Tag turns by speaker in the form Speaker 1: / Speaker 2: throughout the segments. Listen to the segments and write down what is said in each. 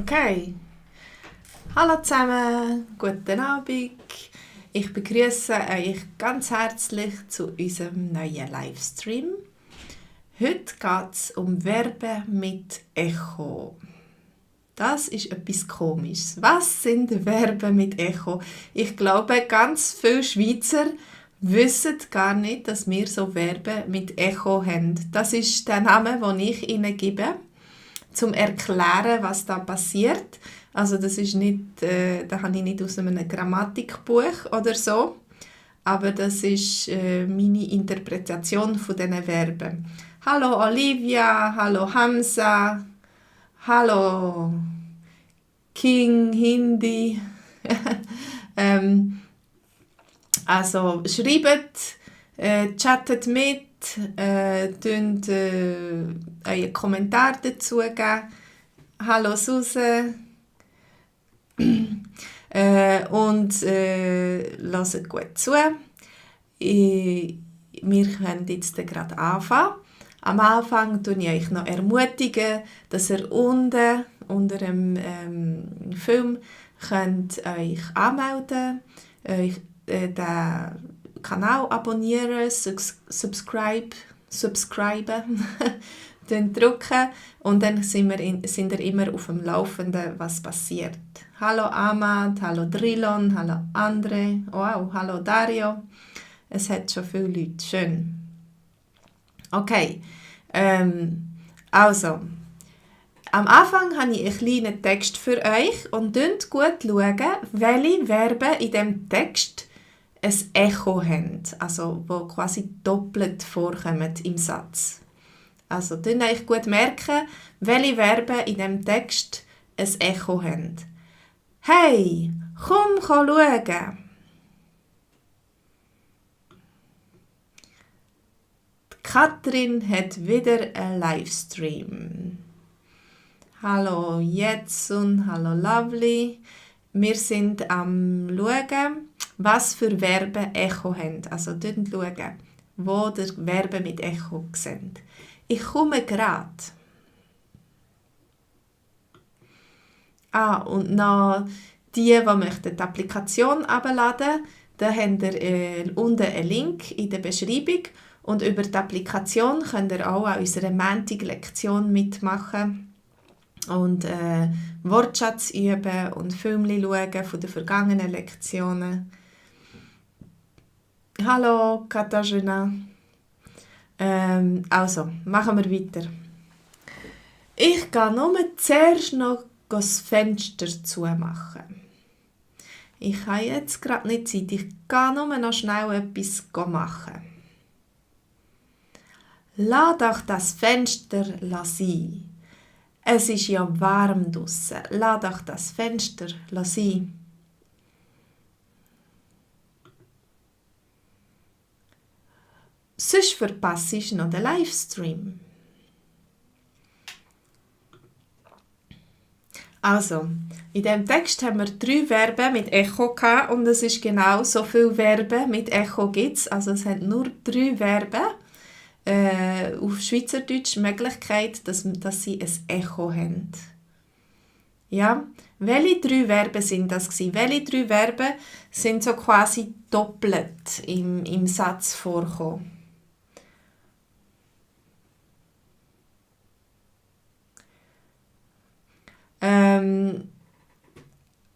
Speaker 1: Okay. Hallo zusammen, guten Abend. Ich begrüße euch ganz herzlich zu unserem neuen Livestream. Heute geht es um Verben mit Echo. Das ist etwas Komisches. Was sind Verben mit Echo? Ich glaube, ganz viele Schweizer wissen gar nicht, dass wir so Verben mit Echo haben. Das ist der Name, den ich ihnen gebe, zum Erklären, was da passiert. Also das ist nicht, da habe ich nicht aus einem Grammatikbuch oder so, aber das ist meine Interpretation von diesen Verben. Hallo Olivia, hallo Hamza, hallo King, Hindi. Also schreibt, chattet mit, euren Kommentar dazu geben. Hallo Suse. Und hört gut zu. Wir können jetzt gerade anfangen. Am Anfang tue ich euch noch ermutigen, dass ihr unter dem Film könnt euch anmelden, euch den Kanal abonnieren, subscriben, dann drücken und dann sind ihr immer auf dem Laufenden, was passiert. Hallo Ahmad, hallo Drilon, hallo Andre, wow, hallo Dario. Es hat schon viele Leute, schön. Okay, also, am Anfang habe ich einen kleinen Text für euch und schaut gut, welche Verben in diesem Text ein Echo haben, also wo quasi doppelt vorkommen im Satz. Also merkt euch gut merken, welche Verben in diesem Text ein Echo haben. Hey, komm schauen. Katrin hat wieder einen Livestream. Hallo Jetsun, hallo Lovely. Wir sind am schauen, was für Verben Echo haben. Also schauen, wo die Verben mit Echo sind. Ich komme gerade. Und noch die möchten die Applikation herunterladen, da habt ihr unten einen Link in der Beschreibung. Und über die Applikation könnt ihr auch an unserer Montag-Lektion mitmachen und Wortschatz üben und Filme schauen von den vergangenen Lektionen. Hallo Katharina. Also, machen wir weiter. Ich gehe nur zuerst noch das Fenster zumachen. Ich habe jetzt gerade nicht Zeit. Ich gehe nur noch schnell etwas machen. Lass doch das Fenster sein. Es ist ja warm draussen. Lass doch das Fenster sein. Sonst verpasse ich noch den Livestream. Also, in diesem Text haben wir 3 Verben mit Echo gehabt und es ist genau so viele Verben mit Echo gibt es. Also es hat nur 3 Verben auf Schweizerdeutsch die Möglichkeit, dass sie ein Echo haben. Ja, welche 3 Verben sind das gewesen? Welche 3 Verben sind so quasi doppelt im Satz vorgekommen?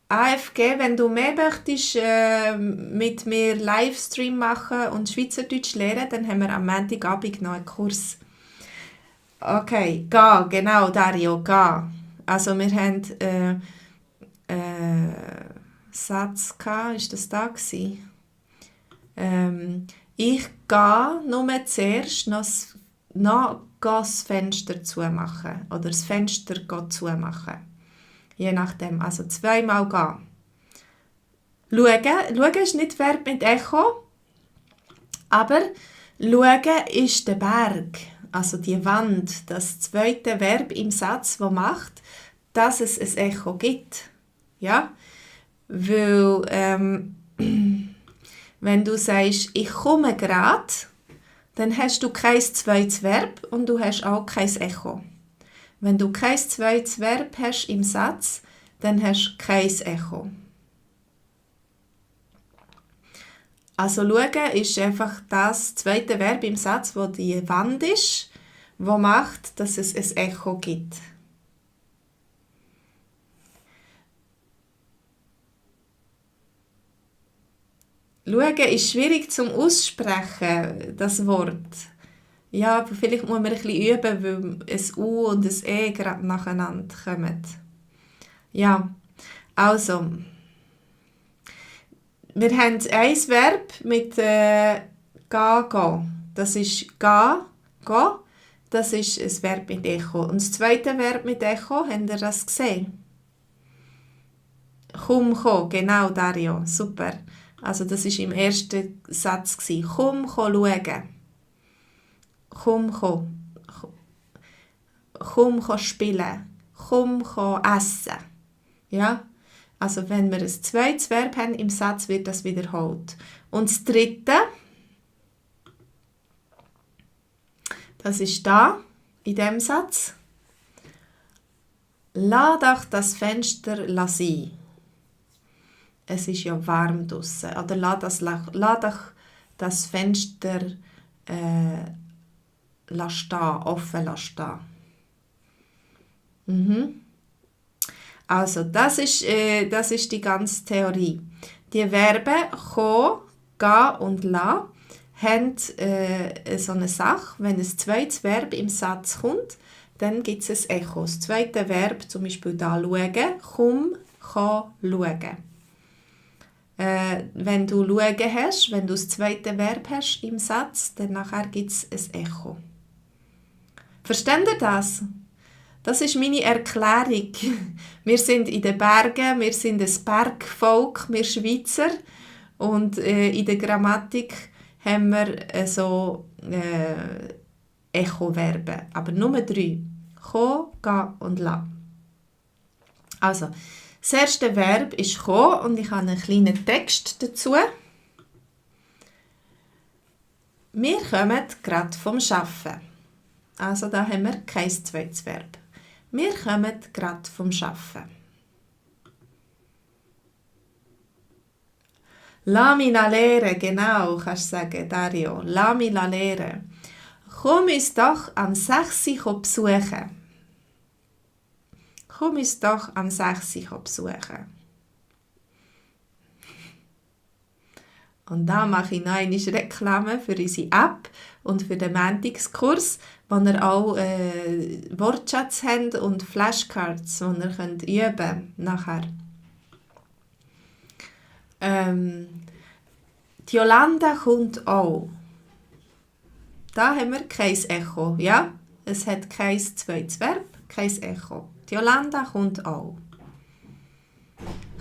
Speaker 1: AFG, wenn du mehr möchtest mit mir Livestream machen und Schweizerdeutsch lernen, dann haben wir am Montagabend noch einen Kurs. Okay, geh, genau, Dario, geh. Also wir haben Satz gehabt, ist das da gewesen? Ich gehe nur zuerst noch das Fenster zumachen oder das Fenster zumachen. Je nachdem, also 2-mal gehen. Schauen ist nicht Verb mit Echo, aber schauen ist der Berg, also die Wand, das zweite Verb im Satz, das macht, dass es ein Echo gibt. Ja? Weil, wenn du sagst, ich komme gerade, dann hast du kein zweites Verb und du hast auch kein Echo. Wenn du kein zweites Verb hast im Satz, dann hast du kein Echo. Also schauen ist einfach das zweite Verb im Satz, wo die Wand ist, wo macht, dass es ein Echo gibt. Schauen ist schwierig zum Aussprechen, das Wort. Ja, aber vielleicht muss man ein bisschen üben, weil ein U und ein E gerade nacheinander kommen. Ja, also, wir haben ein Verb mit ga. Das ist ga, go. Das ist ein Verb mit Echo. Und das zweite Verb mit Echo, habt ihr das gesehen? Komm, genau, Dario, super. Also das war im ersten Satz. Komm, schauen. Komm, spielen. Komm, essen. Ja? Also wenn wir ein zweites Verb haben im Satz, wird das wiederholt. Und das dritte, das ist da, in diesem Satz. Lass doch das Fenster sein. Es ist ja warm draussen. Oder lass doch das Fenster offen stehen. Also, das ist die ganze Theorie. Die Verben «ko», «ga» und «la» haben so eine Sache. Wenn ein zweites Verb im Satz kommt, dann gibt es ein Echo. Das zweite Verb, zum Beispiel da «schauen», «komm», schauen. Wenn du «schauen» hast, wenn du das zweite Verb hast im Satz, dann nachher gibt es ein Echo. Versteht ihr das? Das ist meine Erklärung. Wir sind in den Bergen, wir sind ein Bergvolk, wir Schweizer. Und in der Grammatik haben wir so Echo-Verben, aber nur 3. Ko, ga und la. Also, das erste Verb ist ko und ich habe einen kleinen Text dazu. Wir kommen gerade vom Arbeiten. Also da haben wir kein zweites Verb. Wir kommen gerade vom Arbeiten. Lass mich lehren, genau, kannst du sagen, Dario. Lass mich lehren. Komm uns doch am 6 Uhr besuchen. Komm uns doch am 6 Uhr besuchen. Und da mache ich noch eine Reklame für unsere App und für den Montagskurs, wo ihr auch Wortschatz habt und Flashcards, die ihr könnt üben nachher. Die Jolanda kommt auch. Da haben wir kein Echo, ja? Es hat kein zweites Verb, kein Echo. Die Jolanda kommt auch.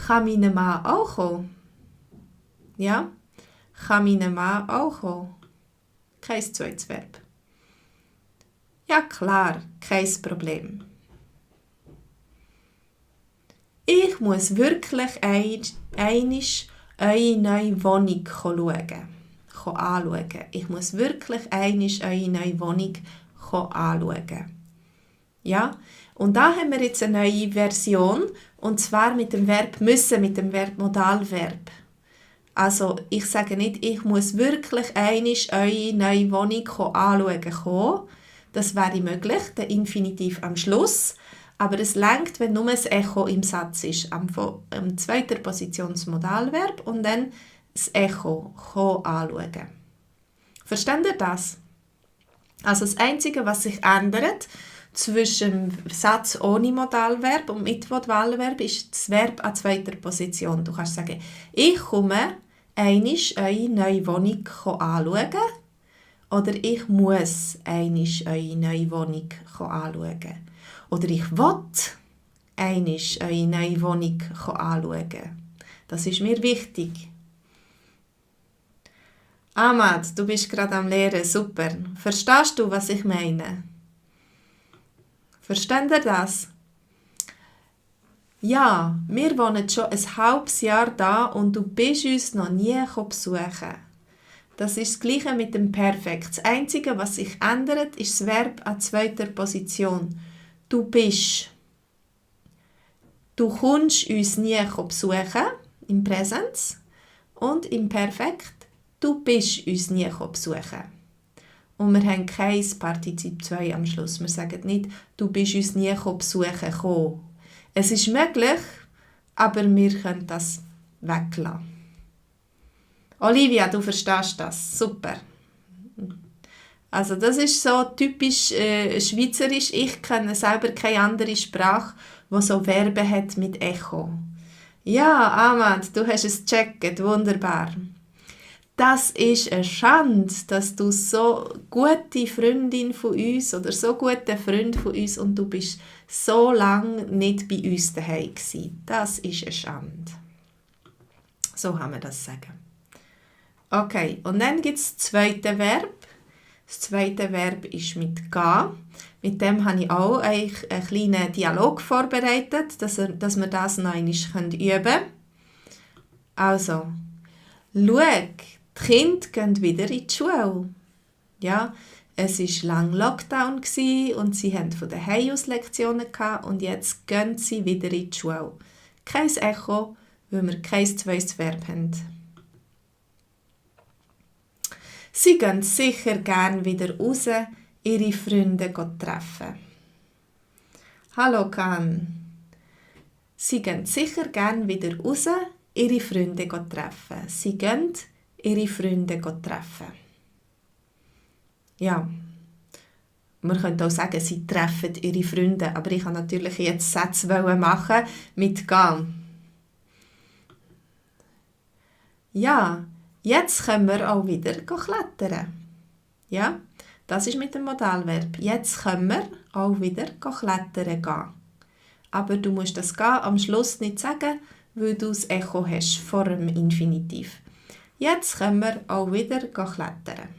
Speaker 1: Kann mein Mann auch kommen? Ja? Kann mein Mann auch kommen? Kein zweites Verb. Ja klar, kein Problem. Ich muss wirklich einisch eure neue Wohnung anschauen. Ich muss wirklich einisch eure neue Wohnung anschauen. Ja? Und da haben wir jetzt eine neue Version, und zwar mit dem Verb müssen, mit dem Verb Modalverb. Also ich sage nicht, ich muss wirklich einisch eure neue Wohnung anschauen. Das wäre möglich, der Infinitiv am Schluss. Aber es reicht, wenn nur ein Echo im Satz ist. Am zweiter Position das Modalverb und dann das Echo anschauen. Versteht ihr das? Also das Einzige, was sich ändert zwischen dem Satz ohne Modalverb und mit Modalverb, ist das Verb an zweiter Position. Du kannst sagen, ich komme einisch eure neue Wohnung anschauen. Oder ich muss einisch eure neue Wohnung anschauen. Oder ich will einisch eure neue Wohnung anschauen. Das ist mir wichtig. Ahmad, du bist gerade am Lehren, super. Verstehst du, was ich meine? Versteht ihr das? Ja, wir wohnen schon ein halbes Jahr da und du bist uns noch nie besuchen. Das ist das Gleiche mit dem Perfekt. Das Einzige, was sich ändert, ist das Verb an zweiter Position. du bist. Du kommst uns nie besuchen, im Präsens. Und im Perfekt, du bist uns nie besuchen. Und wir haben kein Partizip 2 am Schluss. Wir sagen nicht, du bist uns nie besuchen gekommen. Es ist möglich, aber wir können das weglassen. Olivia, du verstehst das. Super. Also das ist so typisch schweizerisch. Ich kenne selber keine andere Sprache, die so Verben hat mit Echo. Ja, Ahmad, du hast es gecheckt. Wunderbar. Das ist eine Schande, dass du so gute Freundin von uns oder so guter Freund von uns und du bist so lange nicht bei uns daheim gewesen. Das ist eine Schande. So kann man das sagen. Okay, und dann gibt es das zweite Verb. Das zweite Verb ist mit «ga». Mit dem habe ich auch einen kleinen Dialog vorbereitet, dass wir das noch einmal üben können. Also, schau, die Kinder gehen wieder in die Schule. Ja, es war lange Lockdown und sie hatten von daheim aus Lektionen und jetzt gehen sie wieder in die Schule. Kein Echo, weil wir kein zweites Verb haben. Sie gehen sicher gerne wieder raus, ihre Freunde treffen. Hallo Kan. Sie gehen sicher gerne wieder raus, ihre Freunde treffen. Sie gehen ihre Freunde treffen. Ja, man könnte auch sagen, sie treffen ihre Freunde, aber ich wollte natürlich jetzt Sätze machen mit «gehen». Ja, jetzt können wir auch wieder klettern. Ja, das ist mit dem Modalverb. Jetzt können wir auch wieder klettern gehen. Aber du musst das «gehen» am Schluss nicht sagen, weil du das Echo hast vor dem Infinitiv. Jetzt können wir auch wieder klettern.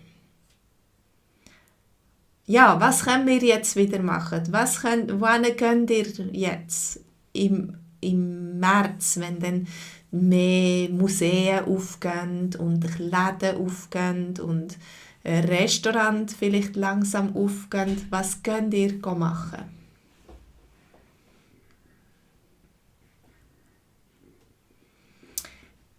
Speaker 1: Ja, was können wir jetzt wieder machen? Wohin gehen ihr jetzt im März, wenn dann mehr Museen aufgehen und Läden aufgehen und Restaurants vielleicht langsam aufgehen? Was könnt ihr machen?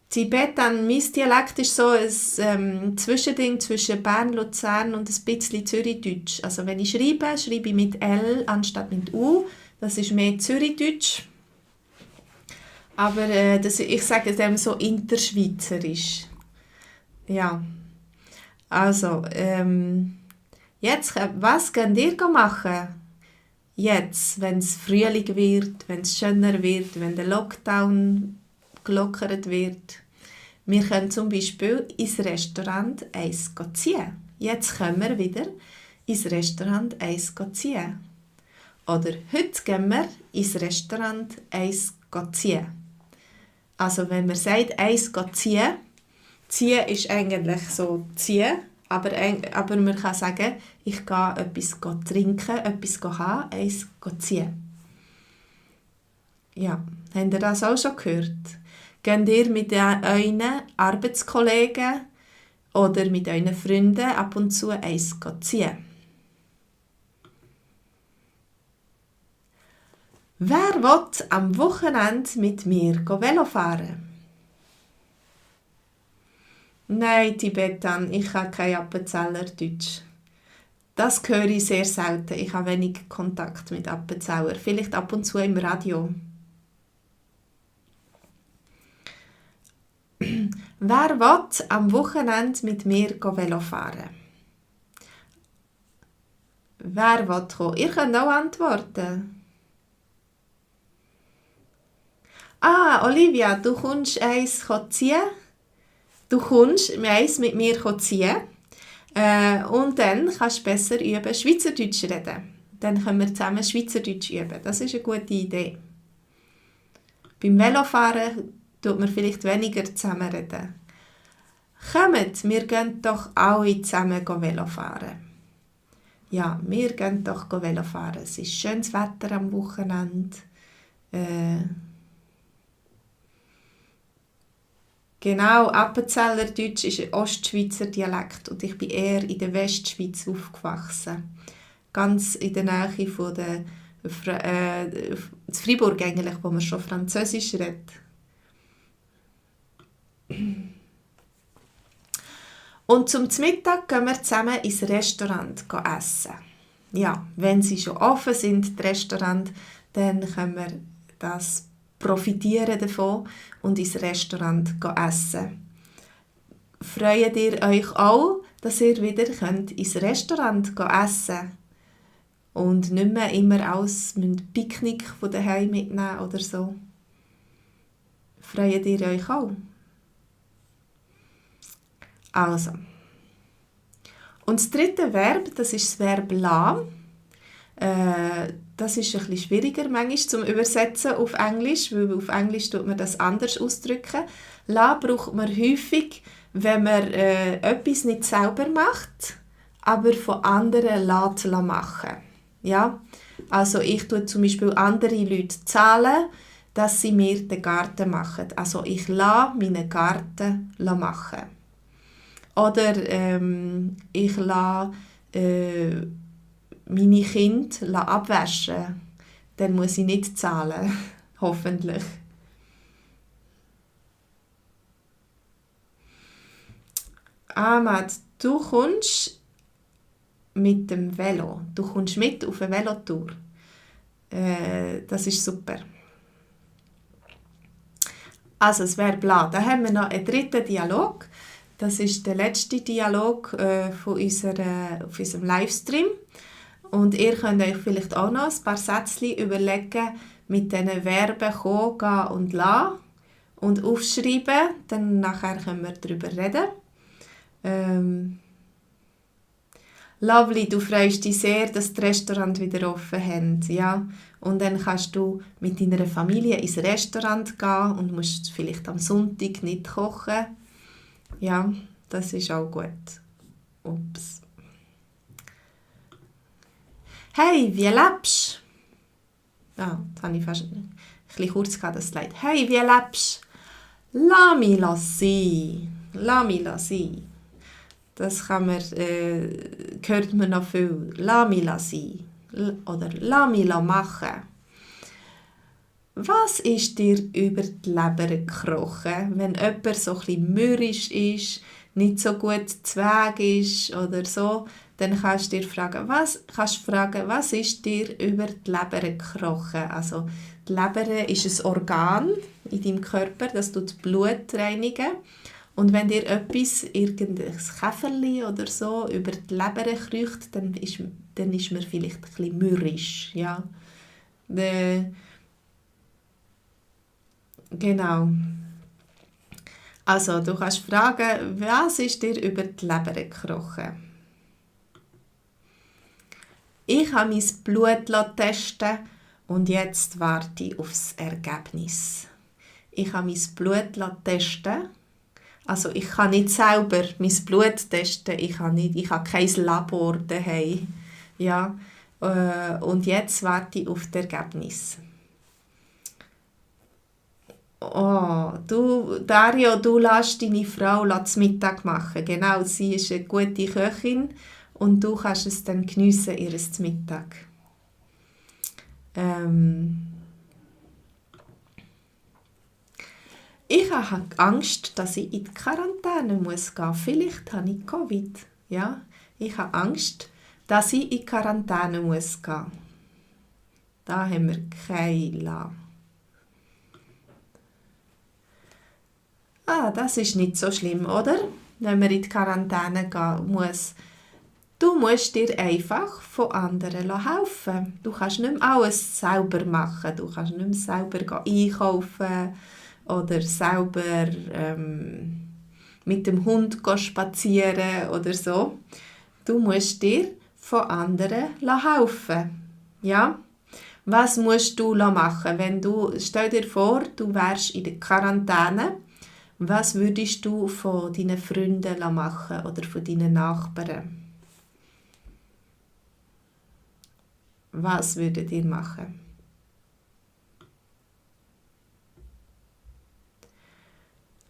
Speaker 1: Tibetan, mein Dialekt ist so ein Zwischending zwischen Bern, Luzern und ein bisschen Zürichdeutsch. Also wenn ich schreibe ich mit L anstatt mit U. Das ist mehr Zürichdeutsch. Aber ich sage dem so interschweizerisch. Ja. Also, jetzt, was könnt ihr machen? Jetzt, wenn es Frühling wird, wenn es schöner wird, wenn der Lockdown gelockert wird. Wir können zum Beispiel ins Restaurant eins ziehen. Jetzt können wir wieder ins Restaurant eins ziehen. Oder heute gehen wir ins Restaurant eins ziehen. Also wenn man sagt, eins ziehen, ziehen ist eigentlich so ziehen, aber man kann sagen, ich gehe etwas trinken, etwas haben, eins ziehen. Ja, habt ihr das auch schon gehört? Geht ihr mit euren Arbeitskollegen oder mit euren Freunden ab und zu eins ziehen? Wer will am Wochenende mit mir Velo fahren? Nein, Tibetan, ich habe kein Appenzeller Deutsch. Das höre ich sehr selten. Ich habe wenig Kontakt mit Appenzeller. Vielleicht ab und zu im Radio. Wer will am Wochenende mit mir Velo fahren? Wer will kommen? Ihr könnt auch antworten. Ah, Olivia, du kommst eins ziehen. Du kommst eins mit mir ziehen. Und dann kannst du besser üben, Schweizerdeutsch reden. Dann können wir zusammen Schweizerdeutsch üben. Das ist eine gute Idee. Beim Velofahren tut man vielleicht weniger zusammen reden. Kommt, wir gehen doch alle zusammen Velo fahren. Ja, wir gehen doch Velo fahren. Es ist schönes Wetter am Wochenende. Genau, Appenzeller Deutsch ist ein Ostschweizer Dialekt und ich bin eher in der Westschweiz aufgewachsen. Ganz in der Nähe von der in Freiburg eigentlich, wo man schon Französisch redet. Und zum Mittag gehen wir zusammen ins Restaurant essen. Ja, wenn sie schon offen sind, die Restaurants, dann können wir das profitieren davon und ins Restaurant essen. Freut ihr euch auch, dass ihr wieder ins Restaurant essen könnt und nicht mehr immer alles mit Picknick von daheim mitnehmen oder so? Freut ihr euch auch? Also. Und das dritte Verb, das ist das Verb la. Das ist ein bisschen schwieriger manchmal zum Übersetzen auf Englisch, weil auf Englisch tut man das anders ausdrücken. La braucht man häufig, wenn man etwas nicht selber macht, aber von anderen machen. Ja? Also ich tue zum Beispiel andere Leute zahlen, dass sie mir den Garten machen. Also ich lasse meinen Garten machen. Oder ich lasse meine Kinder abwaschen. Dann muss ich nicht zahlen. Hoffentlich. Ahmad, du kommst mit dem Velo. Du kommst mit auf eine Velotour. Das ist super. Also das Verb la. Da haben wir noch einen dritten Dialog. Das ist der letzte Dialog von unserem Livestream. Und ihr könnt euch vielleicht auch noch ein paar Sätze überlegen, mit diesen Verben kommen, gehen und lassen und aufschreiben. Dann nachher können wir darüber reden. Lovely, du freust dich sehr, dass die Restaurants wieder offen haben. Ja? Und dann kannst du mit deiner Familie ins Restaurant gehen und musst vielleicht am Sonntag nicht kochen. Ja, das ist auch gut. Ups. Hey, wie lebst du? Ah, das habe ich fast ein bisschen kurz gehabt, das Slide. Hey, wie lebst du? Lass mich sein. Lass mich sein. Das kann man, hört man noch viel. Lass mich sein. Oder lass mich machen. Was ist dir über die Leber gekrochen, wenn jemand so ein bisschen mürrisch ist, nicht so gut zu Weg ist oder so, dann kannst du fragen, was ist dir über die Leber gekrochen? Also die Leber ist ein Organ in deinem Körper, das tut Blut reinigen. Und wenn dir etwas, irgendein Käferli oder so, über die Leber kriecht, dann ist man vielleicht ein bisschen mürrisch. Ja? Genau. Also, du kannst fragen, was ist dir über die Leber gekrochen? Ich habe mein Blut testen und jetzt warte ich auf das Ergebnis. Ich habe mein Blut testen. Also ich kann nicht selber mein Blut testen. Ich habe kein Labor daheim. Ja. Und jetzt warte ich auf das Ergebnis. Oh, Dario, du lässt deine Frau zu Mittag machen. Genau, sie ist eine gute Köchin und du kannst es dann geniessen, ihr Mittag. Ich habe Angst, dass ich in die Quarantäne gehen muss. Vielleicht habe ich Covid. Ja? Ich habe Angst, dass ich in die Quarantäne gehen muss. Da haben wir keine. Das ist nicht so schlimm, oder? Wenn man in die Quarantäne gehen muss. Du musst dir einfach von anderen helfen. Du kannst nicht mehr alles selber machen. Du kannst nicht mehr selber einkaufen oder selber mit dem Hund spazieren oder so. Du musst dir von anderen helfen. Ja? Was musst du machen? Stell dir vor, du wärst in der Quarantäne. Was würdest du von deinen Freunden machen oder von deinen Nachbarn? Was würdet ihr machen?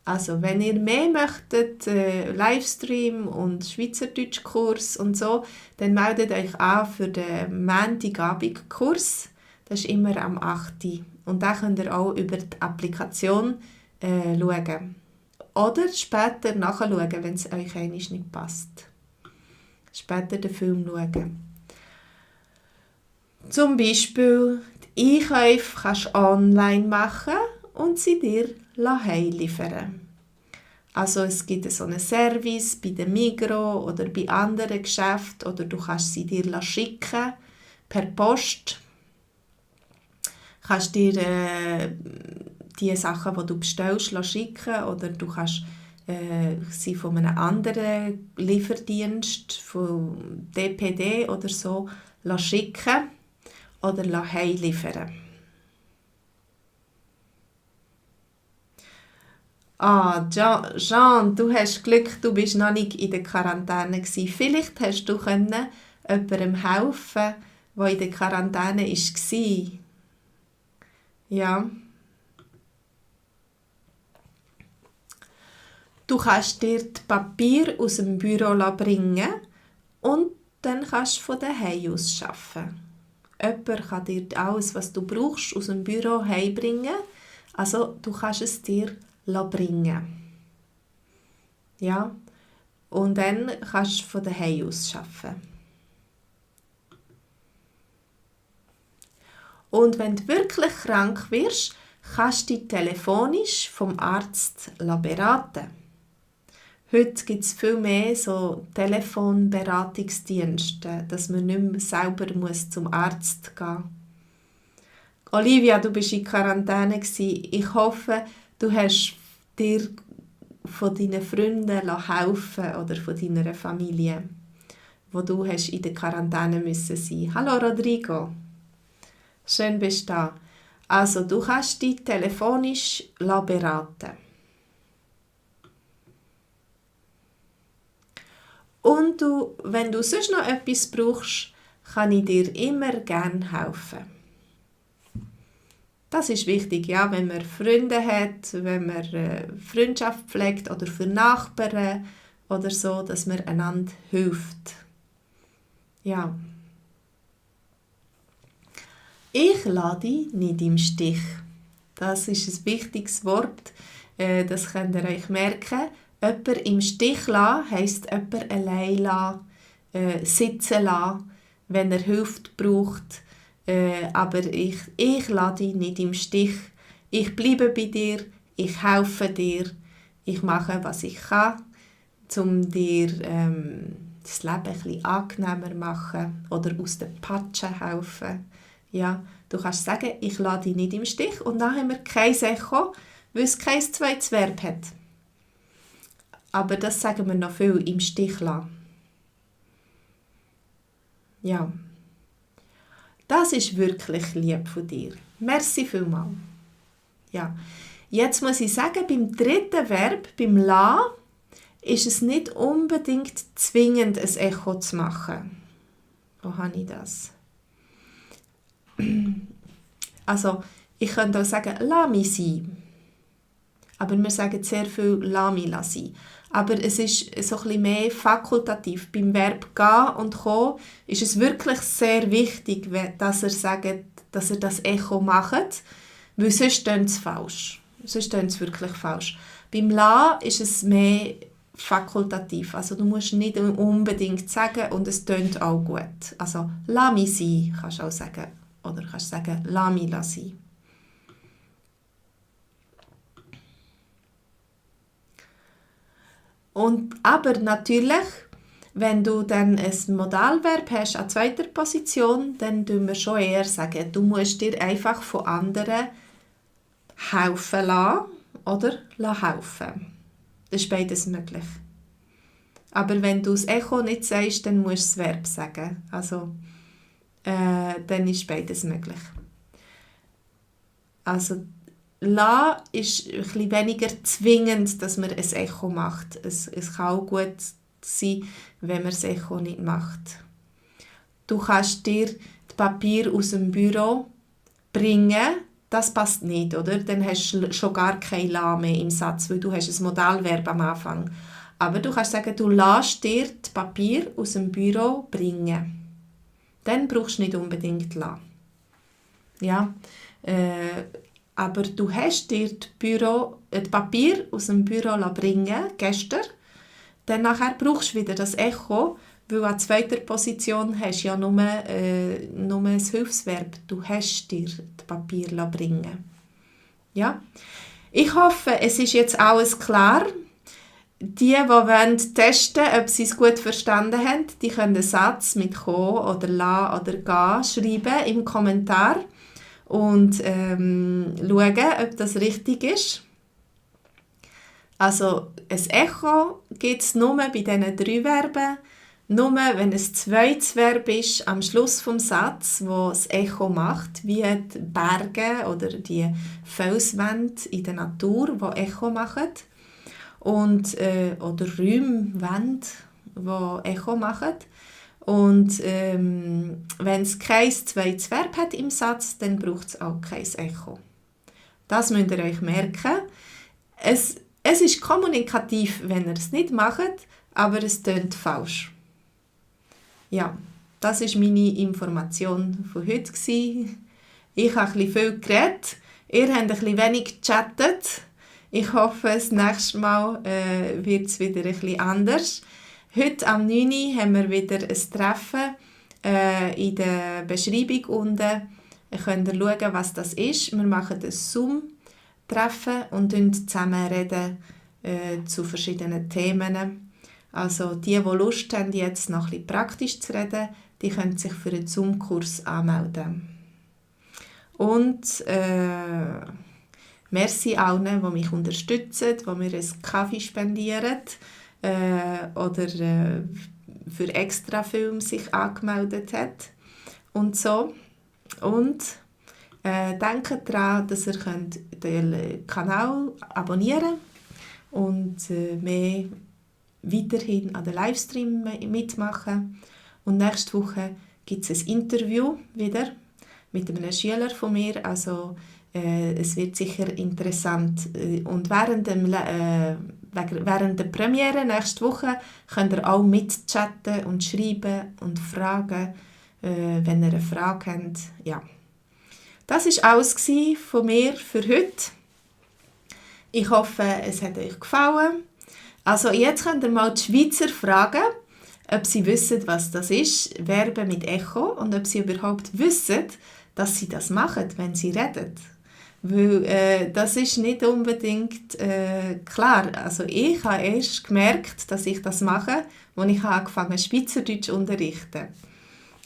Speaker 1: Also, wenn ihr mehr möchtet, Livestream und Schweizerdeutschkurs und so, dann meldet euch an für den Montagabend-Kurs. Das ist immer am 8. Und da könnt ihr auch über die Applikation schauen. Oder später nachschauen, wenn es euch einmal nicht passt. Später den Film schauen. Zum Beispiel die Einkäufe kannst du online machen und sie dir liefern. Also es gibt so einen Service bei der Migros oder bei anderen Geschäften oder du kannst sie dir schicken per Post. Kannst dir die Sachen, die du bestellst, schicken oder du kannst sie von einem anderen Lieferdienst, von DPD oder so, schicken oder liefern. Jean, du hast Glück, du bist noch nicht in der Quarantäne gewesen. Vielleicht hast du jemandem helfen, der in der Quarantäne war. Ja. Du kannst dir das Papier aus dem Büro bringen und dann kannst du von daheim aus arbeiten. Jemand kann dir alles, was du brauchst, aus dem Büro heimbringen. Also du kannst es dir bringen. Ja. Und dann kannst du von daheim aus arbeiten. Und wenn du wirklich krank wirst, kannst du dich telefonisch vom Arzt beraten. Heute gibt es viel mehr so Telefonberatungsdienste, dass man nicht mehr selber zum Arzt gehen muss. Olivia, du bist in Quarantäne gewesen. Ich hoffe, du hast dir von deinen Freunden helfen oder von deiner Familie, wo du hast in der Quarantäne müssen sein. Hallo Rodrigo, schön bist du da. Also du kannst dich telefonisch beraten. Und wenn du sonst noch etwas brauchst, kann ich dir immer gerne helfen. Das ist wichtig, ja, wenn man Freunde hat, wenn man Freundschaft pflegt oder für Nachbarn oder so, dass man einander hilft. Ja. Ich lasse dich nicht im Stich. Das ist ein wichtiges Wort, das könnt ihr euch merken. Jemand im Stich lassen heisst jemand allein lassen, sitzen lassen, wenn er Hilfe braucht. Aber ich lasse dich nicht im Stich. Ich bleibe bei dir, ich helfe dir, ich mache, was ich kann, um dir das Leben ein bisschen angenehmer zu machen oder aus der Patsche helfen. Ja, du kannst sagen, ich lasse dich nicht im Stich und dann haben wir kein Echo, weil es kein zweites Verb hat. Aber das sagen wir noch viel im Stich lassen. Ja. Das ist wirklich lieb von dir. Merci vielmals. Ja. Jetzt muss ich sagen, beim dritten Verb, beim La, ist es nicht unbedingt zwingend, ein Echo zu machen. Wo habe ich das? Also, ich könnte auch sagen, lass mich sein. Aber wir sagen sehr viel, lass mich sein. Aber es ist so ein bisschen mehr fakultativ. Beim Verb gehen und kommen ist es wirklich sehr wichtig, dass er sagt, dass er das Echo macht, weil sonst klingt es falsch. Sonst klingt es wirklich falsch. Beim La ist es mehr fakultativ. Also du musst nicht unbedingt sagen und es klingt auch gut. Also lass mich sein, kannst du auch sagen. Oder kannst du sagen, lass mich sein. Aber natürlich, wenn du dann ein Modalverb hast an zweiter Position, dann tun wir schon eher sagen, du musst dir einfach von anderen helfen lassen oder helfen. Das ist beides möglich. Aber wenn du das Echo nicht sagst, dann musst du das Verb sagen. Also, dann ist beides möglich. Also, La ist ein bisschen weniger zwingend, dass man ein Echo macht. Es kann auch gut sein, wenn man das Echo nicht macht. Du kannst dir das Papier aus dem Büro bringen, das passt nicht, oder? Dann hast du schon gar kein La mehr im Satz, weil du hast ein Modalverb am Anfang. Aber du kannst sagen, du lässt dir das Papier aus dem Büro bringen. Dann brauchst du nicht unbedingt La. Ja, aber du hast dir das Papier aus dem Büro bringen gestern. Dann nachher brauchst du wieder das Echo, weil an zweiter Position hast du ja nur ein Hilfsverb. Du hast dir das Papier bringen. Ja? Ich hoffe, es ist jetzt alles klar. Die testen wollen, ob sie es gut verstanden haben, die können einen Satz mit «ko» oder «la» oder «ga» schreiben im Kommentar und schauen, ob das richtig ist. Also ein Echo gibt es nur bei diesen 3 Verben, nur wenn es zweites Verb ist am Schluss des Satzes, wo das Echo macht, wie die Berge oder die Felswände in der Natur, die Echo machen. Oder Räume, Wände, die Echo machen. Und wenn es kein zweites Verb hat im Satz, dann braucht es auch kein Echo. Das müsst ihr euch merken. Es ist kommunikativ, wenn ihr es nicht macht, aber es tönt falsch. Ja, das war meine Information von heute. Ich habe ein bisschen viel geredet, ihr habt ein bisschen wenig gechattet. Ich hoffe, das nächste Mal wird es wieder ein bisschen anders. Heute am 9. Uhr haben wir wieder ein Treffen in der Beschreibung unten. Ihr könnt schauen, was das ist. Wir machen ein Zoom-Treffen und reden zusammen zu verschiedenen Themen. Also die Lust haben, jetzt noch ein bisschen praktisch zu reden, die können sich für einen Zoom-Kurs anmelden. Und merci allen, die mich unterstützen, die mir einen Kaffee spendieren oder für Extrafilm sich angemeldet hat und so. Und denkt daran, dass ihr den Kanal abonnieren könnt und mehr weiterhin an den Livestream mitmachen. Und nächste Woche gibt es ein Interview wieder mit einem Schüler von mir. Also es wird sicher interessant. Und während der Premiere nächste Woche könnt ihr auch mitchatten und schreiben und fragen, wenn ihr eine Frage habt. Ja. Das war alles von mir für heute. Ich hoffe, es hat euch gefallen. Also jetzt könnt ihr mal die Schweizer fragen, ob sie wissen, was das ist, Verben mit Echo, und ob sie überhaupt wissen, dass sie das machen, wenn sie reden. Weil das ist nicht unbedingt klar. Also ich habe erst gemerkt, dass ich das mache, als ich angefangen Schweizerdeutsch zu unterrichten.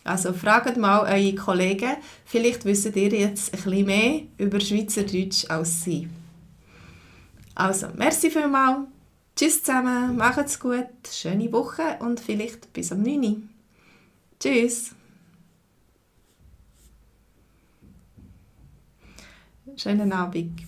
Speaker 1: Also fragt mal eure Kollegen, vielleicht wisst ihr jetzt ein bisschen mehr über Schweizerdeutsch als sie. Also, merci vielmals. Tschüss zusammen, macht's gut, schöne Woche und vielleicht bis am 9. Uhr. Tschüss. Schönen Abend.